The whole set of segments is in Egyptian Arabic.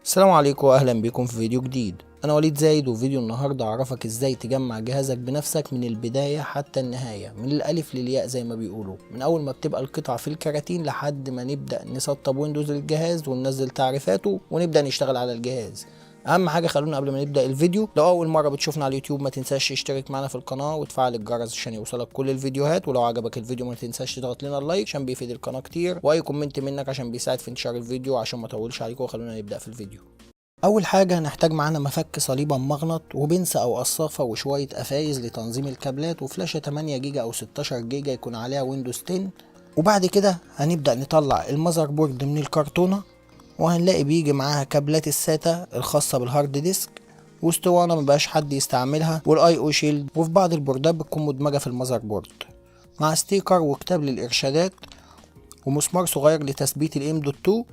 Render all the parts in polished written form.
السلام عليكم واهلا بكم في فيديو جديد. انا وليد زايد، وفيديو النهارده اعرفك ازاي تجمع جهازك بنفسك من البداية حتى النهاية، من الالف للياء زي ما بيقولوا، من اول ما بتبقى القطع في الكراتين لحد ما نبدا نسطب ويندوز للجهاز وننزل تعريفاته ونبدا نشتغل على الجهاز. اهم حاجة خلونا قبل ما نبدا الفيديو، لو اول مرة بتشوفنا على اليوتيوب ما تنساش تشترك معنا في القناة وتفعل الجرس عشان يوصلك كل الفيديوهات، ولو عجبك الفيديو ما تنساش تضغط لنا ال like عشان بيفيد القناة كتير، واي comment منك عشان بيساعد في انتشار الفيديو. عشان ما اطولش عليكم خلونا نبدا في الفيديو. اول حاجة هنحتاج معانا مفك صليبه مغنط وبنسة او قصافه وشوية قفايز لتنظيم الكابلات وفلاشه 8 جيجا او 16 جيجا يكون عليها ويندوز 10. وبعد كده هنبدا نطلع ال motherboard من الكرتونه، وهنلاقي بيجي معاها كابلات ال SATA الخاصة بال hard disk واسطوانه مبقاش حد يستعملها وال I/O shield، وفي بعض البوردات بتكون مدمجه في ال motherboard، مع sticker وكتاب للارشادات ومسمار صغير لتثبيت ال M dot 2.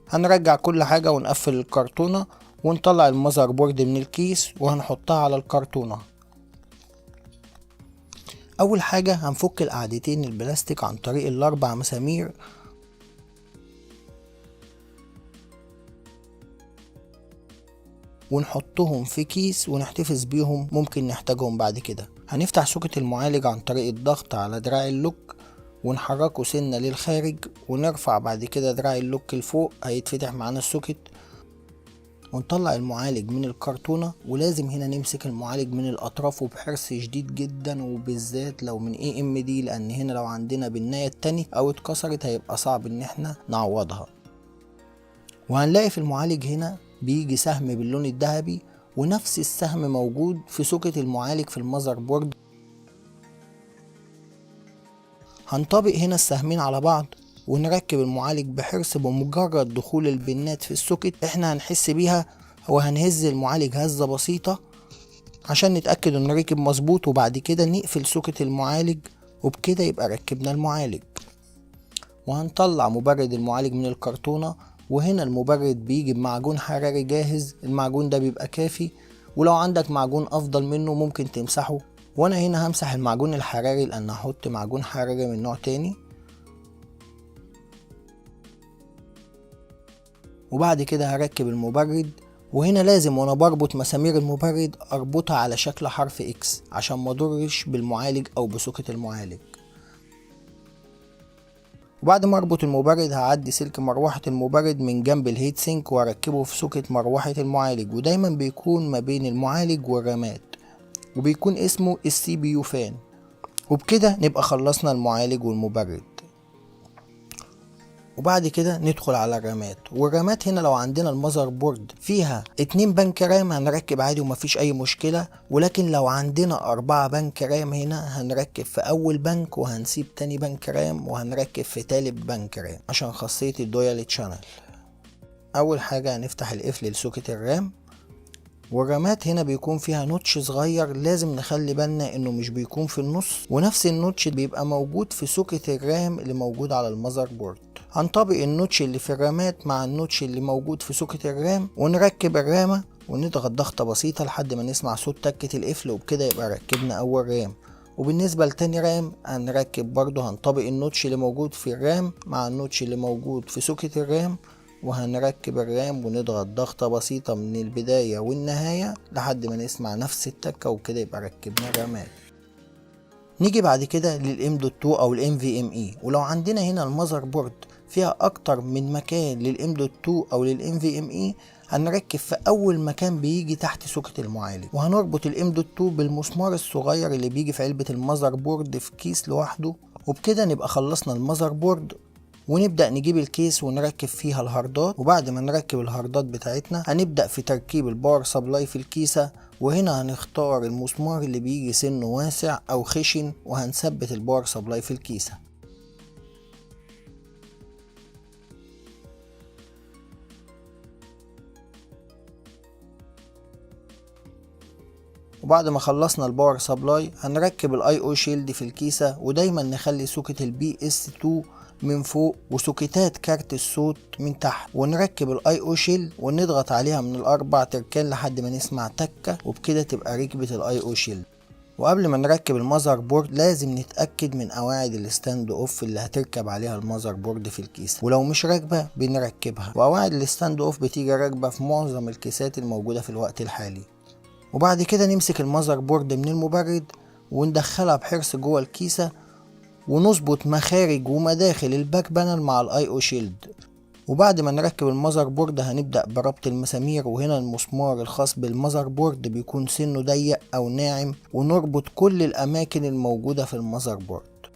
هنرجع كل حاجة ونقفل الكرتونة ونطلع ال motherboard من الكيس وهنحطها على الكرتونة. أول حاجة هنفك القاعدتين البلاستيك عن طريق الأربع مسامير، ونحطهم في كيس ونحتفظ بيهم، ممكن نحتاجهم بعد كده. هنفتح socket المعالج عن طريق الضغط على دراع ال lock ونحركه سنة للخارج، ونرفع بعد كده دراع ال lock لفوق هيتفتح معانا ال socket، ونطلع المعالج من الكرتونة. ولازم هنا نمسك المعالج من الأطراف وبحرص شديد جدا، وبالذات لو من AMD، لأن هنا لو عندنا بناية تاني أو اتكسرت هيبقى صعب إن احنا نعوضها. وهنلاقي في المعالج هنا بيجي سهم باللون الذهبي، ونفس السهم موجود في socket المعالج في ال motherboard. هنطبق هنا السهمين على بعض ونركب المعالج بحرص. بمجرد دخول البنات في ال socket احنا هنحس بيها، وهنهز المعالج هزة بسيطة عشان نتأكد انه ركب مظبوط، وبعد كده نقفل socket المعالج، وبكده يبقى ركبنا المعالج. وهنطلع مبرد المعالج من الكرتونة، وهنا المبرد بيجي بمعجون حراري جاهز، المعجون ده بيبقى كافي، ولو عندك معجون افضل منه ممكن تمسحه. وانا هنا همسح المعجون الحراري لان هحط معجون حراري من نوع تاني. وبعد كده هركب المبرد، وهنا لازم وانا بربط مسامير المبرد اربطها على شكل حرف X عشان ما اضرش بالمعالج او ب socket المعالج. وبعد ما اربط المبرد هعدي سلك مروحة المبرد من جنب ال heat sink واركبه في socket مروحة المعالج، ودايما بيكون ما بين المعالج والرامات، وبيكون اسمه ال CPU fan. وبكده نبقى خلصنا المعالج والمبرد. وبعد كده ندخل على الرامات. والرامات هنا لو عندنا ال motherboard فيها 2 بنك RAM هنركب عادي ومفيش اي مشكلة، ولكن لو عندنا 4 بنك RAM هنا هنركب في اول بنك وهنسيب تاني بنك RAM وهنركب في تالت بنك RAM عشان خاصية ال dual channel. اول حاجة هنفتح القفل ل socket ال RAM، والرامات هنا بيكون فيها notch صغير لازم نخلي بالنا انه مش بيكون في النص، ونفس ال notch بيبقى موجود في socket ال RAM اللي موجود على ال motherboard. هنطبق ال notch اللي في الرامات مع ال notch اللي موجود في socket ال RAM، ونركب الرامة ونضغط ضغطة بسيطة لحد ما نسمع صوت تكة القفل، وبكده يبقى ركبنا اول RAM. وبالنسبة لتاني RAM هنركب برضه، هنطبق ال notch اللي موجود في ال RAM مع ال notch اللي موجود في socket ال RAM، وهنركب ال RAM ونضغط ضغطة بسيطة من البداية والنهاية لحد ما نسمع نفس التكة، وكده يبقى ركبنا الرامات. نيجي بعد كده لل M dot 2 او ال NVMe. ولو عندنا هنا ال motherboard فيها اكتر من مكان لل M dot 2 او لل NVMe، هنركب في اول مكان بيجي تحت socket المعالج، وهنربط ال M dot 2 بالمسمار الصغير اللي بيجي في علبة ال motherboard في كيس لوحده. وبكده نبقى خلصنا ال motherboard، ونبدأ نجيب ال case ونركب فيها الهاردات. وبعد ما نركب الهاردات بتاعتنا هنبدأ في تركيب ال power supply في الكيسة، وهنا هنختار المسمار اللي بيجي سنة واسع او خشن، وهنثبت ال power supply في الكيسة. وبعد ما خلصنا ال power supply هنركب ال I/O shield في الكيسة، ودايما نخلي socket ال PS 2 من فوق وسوكتات كارت الصوت من تحت، ونركب ال I/O shield ونضغط عليها من الاربع تركان لحد ما نسمع تكة، وبكده تبقى ركبت ال I/O shield. وقبل ما نركب ال motherboard لازم نتأكد من قواعد ال stand off اللي هتركب عليها ال motherboard في الكيسة، ولو مش راكبة بنركبها. وقواعد ال stand off بتيجي راكبة في معظم الكيسات الموجودة في الوقت الحالي. وبعد كده نمسك ال motherboard من المبرد وندخلها بحرص جوه الكيسة، ونظبط مخارج ومداخل ال back panel مع ال I/O shield. وبعد ما نركب ال motherboard هنبدأ بربط المسامير، وهنا المسمار الخاص بال motherboard بيكون سنه ضيق او ناعم، ونربط كل الاماكن الموجودة في ال motherboard.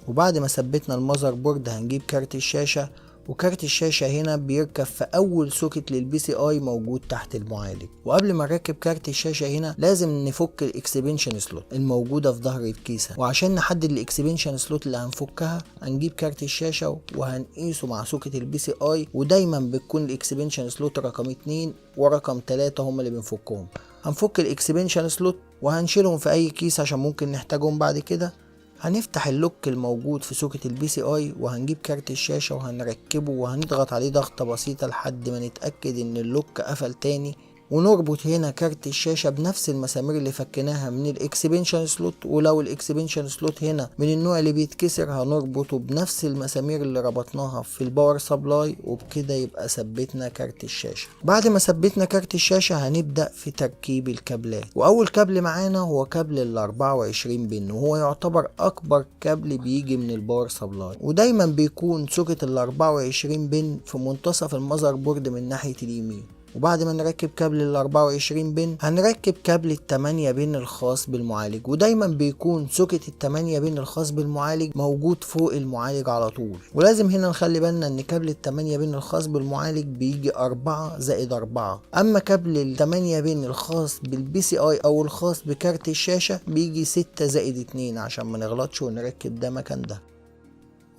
وبعد ما ثبتنا ال motherboard هنجيب كارت الشاشة، وكارت الشاشة هنا بيركب في أول socket لل PCI موجود تحت المعالج. وقبل ما نركب كارت الشاشة هنا لازم نفك ال expansion slot الموجودة في ظهر الكيسة، وعشان نحدد ال expansion slot اللي هنفكها هنجيب كارت الشاشة وهنقيسه مع socket ال PCI، ودايما بتكون ال expansion slot رقم 2 ورقم 3 هم اللي بنفكهم. هنفك ال expansion slot وهنشيلهم في أي كيس عشان ممكن نحتاجهم بعد كده. هنفتح ال lock الموجود في socket ال PCI وهنجيب كارت الشاشة وهنركبه وهنضغط عليه ضغطة بسيطة لحد ما نتأكد ان ال lock قفل تاني، ونربط هنا كارت الشاشة بنفس المسامير اللي فكناها من ال expansion slot. ولو ال expansion slot هنا من النوع اللي بيتكسر هنربطه بنفس المسامير اللي ربطناها في ال power supply، وبكده يبقى ثبتنا كارت الشاشة. بعد ما ثبتنا كارت الشاشة هنبدأ في تركيب الكابلات، واول كابل معانا هو كابل ال 24 pin، وهو يعتبر اكبر كابل بيجي من ال power supply، ودايما بيكون socket ال 24 pin في منتصف ال motherboard من ناحية اليمين. وبعد ما نركب كابل ال 24 pin هنركب كابل ال 8 pin الخاص بالمعالج، ودايما بيكون socket ال 8 pin الخاص بالمعالج موجود فوق المعالج على طول. ولازم هنا نخلي بالنا ان كابل ال 8 pin الخاص بالمعالج بيجي 4 زائد 4، اما كابل ال 8 pin الخاص بال PCI او الخاص بكارت الشاشة بيجي 6 زائد 2 عشان ما نغلطش ونركب ده مكان ده.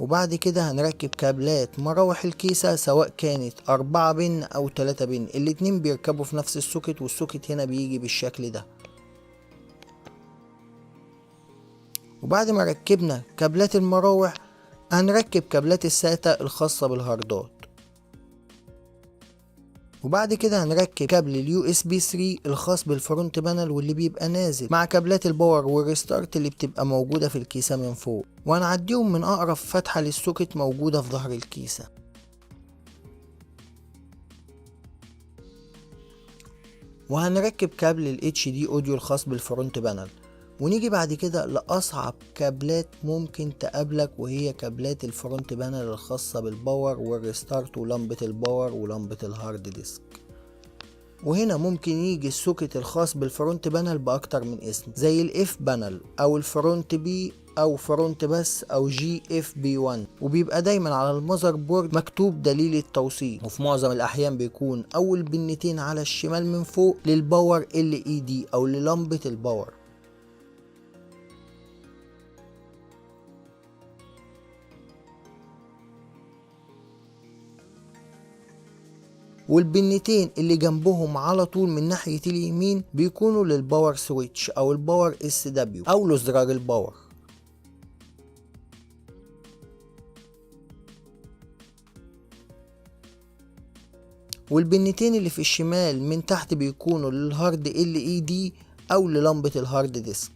وبعد كده هنركب كابلات مراوح الكيسة سواء كانت 4 pin أو 3 pin، الاتنين بيركبوا في نفس ال socket، وال socket هنا بيجي بالشكل ده. وبعد ما ركبنا كابلات المراوح هنركب كابلات ال SATA الخاصة بالهاردات. وبعد كده هنركب كابل ال USB 3 الخاص بال front panel واللي بيبقى نازل مع كابلات ال power وال restart اللي بتبقى موجودة في الكيسة من فوق، وهنعديهم من اقرب فتحة لل socket موجودة في ظهر الكيسة. وهنركب كابل ال HD audio الخاص بال front panel. ونيجي بعد كده لأصعب كابلات ممكن تقابلك، وهي كابلات ال front panel الخاصة بال power وال restart ولمبة ال power ولمبة ال hard disk. وهنا ممكن يجي ال socket الخاص بال front panel بأكتر من اسم، زي ال F panel أو ال front P أو front بس أو GFP 1، وبيبقى دايما على ال motherboard مكتوب دليل التوصيل، وفي معظم الأحيان بيكون أول بنتين على الشمال من فوق لل power LED أو للمبة ال power. والبنتين اللي جنبهم على طول من ناحية اليمين بيكونوا لل power switch او ال power SW او لزرار ال power. والبنتين اللي في الشمال من تحت بيكونوا لل hard LED او للمبة ال hard disk.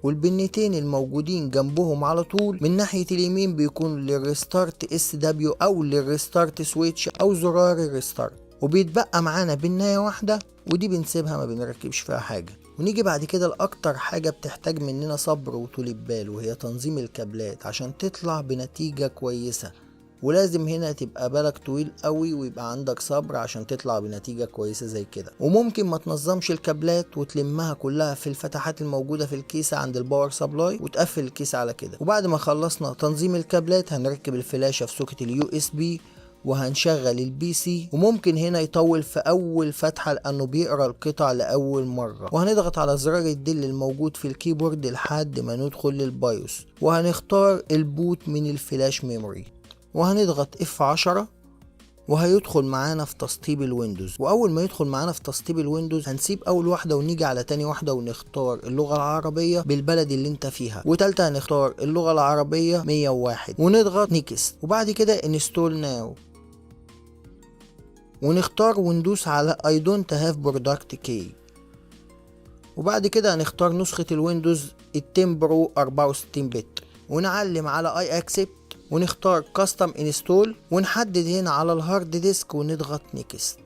والبنتين الموجودين جنبهم على طول من ناحية اليمين بيكون لل restart SW او لل restart switch او زرار ال restart. وبيتبقى معانا بناية واحدة ودي بنسيبها ما بنركبش فيها حاجة. ونيجي بعد كده لأكتر حاجة بتحتاج مننا صبر وطول بال، وهي تنظيم الكابلات عشان تطلع بنتيجة كويسة. ولازم هنا تبقى بالك طويل قوي ويبقى عندك صبر عشان تطلع بنتيجة كويسة زي كده. وممكن ما تنظمش الكابلات وتلمها كلها في الفتحات الموجودة في الكيسة عند ال power supply وتقفل الكيسة على كده. وبعد ما خلصنا تنظيم الكابلات هنركب الفلاشة في socket ال USB وهنشغل ال PC، وممكن هنا يطول في اول فتحة لانه بيقرا القطع لاول مرة. وهنضغط على زرار ال del الموجود في ال keyboard لحد ما ندخل لل BIOS، وهنختار ال boot من ال flash memory، وهنضغط F10، وهيدخل معانا في تسطيب ال Windows. واول ما يدخل معانا في تسطيب ال Windows هنسيب اول واحدة ونيجي على تاني واحدة ونختار اللغة العربية بالبلد اللي انت فيها، وتالتة هنختار اللغة العربية 101 ونضغط next، وبعد كده install now ونختار وندوس على I don't have product key، وبعد كده هنختار نسخة ال Windows ال 10 Pro 64 bit ونعلم على I accept ونختار custom install ونحدد هنا على ال hard disk ونضغط next،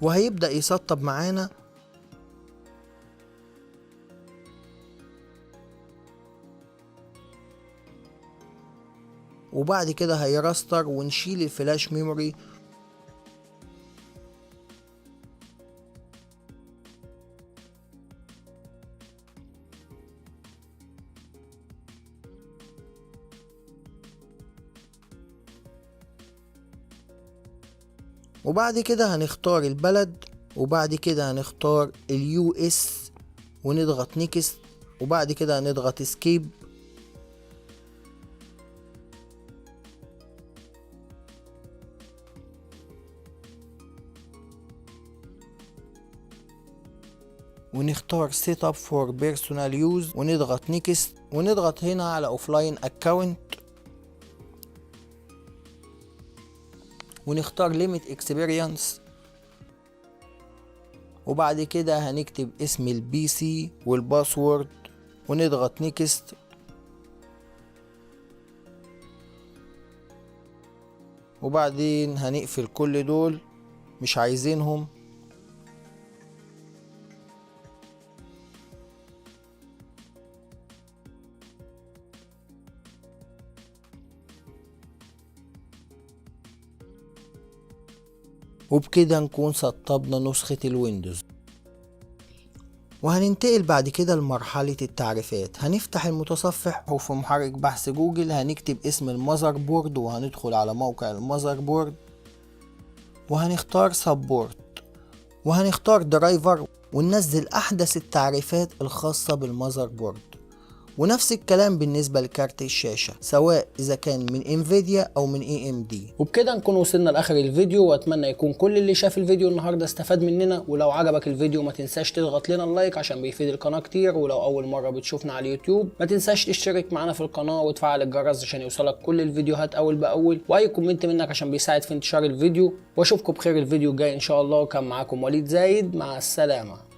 وهيبدأ يسطب معانا. وبعد كده هيرستر ونشيل ال flash memory. وبعد كده هنختار البلد، وبعد كده هنختار ال US ونضغط next، وبعد كده هنضغط skip. ونختار setup for personal use ونضغط next، ونضغط هنا على offline account ونختار limit experience، وبعد كده هنكتب اسم ال PC وال password ونضغط next، وبعدين هنقفل كل دول مش عايزينهم. وبكده نكون سطبنا نسخة ال Windows. وهننتقل بعد كده لمرحلة التعريفات. هنفتح المتصفح وفي محرك بحث جوجل هنكتب اسم ال motherboard وهندخل على موقع ال motherboard وهنختار support وهنختار driver وننزل أحدث التعريفات الخاصة بال motherboard. ونفس الكلام بالنسبة لكارت الشاشة سواء إذا كان من Nvidia أو من AMD. وبكده نكون وصلنا لآخر الفيديو، وأتمنى يكون كل اللي شاف الفيديو النهاردة استفاد مننا. ولو عجبك الفيديو ما تنساش تضغط لنا ال like عشان بيفيد القناة كتير، ولو أول مرة بتشوفنا على اليوتيوب ما تنساش تشترك معانا في القناة وتفعل الجرس عشان يوصلك كل الفيديوهات أول بأول، وأي comment منك عشان بيساعد في انتشار الفيديو. وأشوفكم بخير الفيديو الجاي إن شاء الله. كان معاكم وليد زايد، مع السلامة.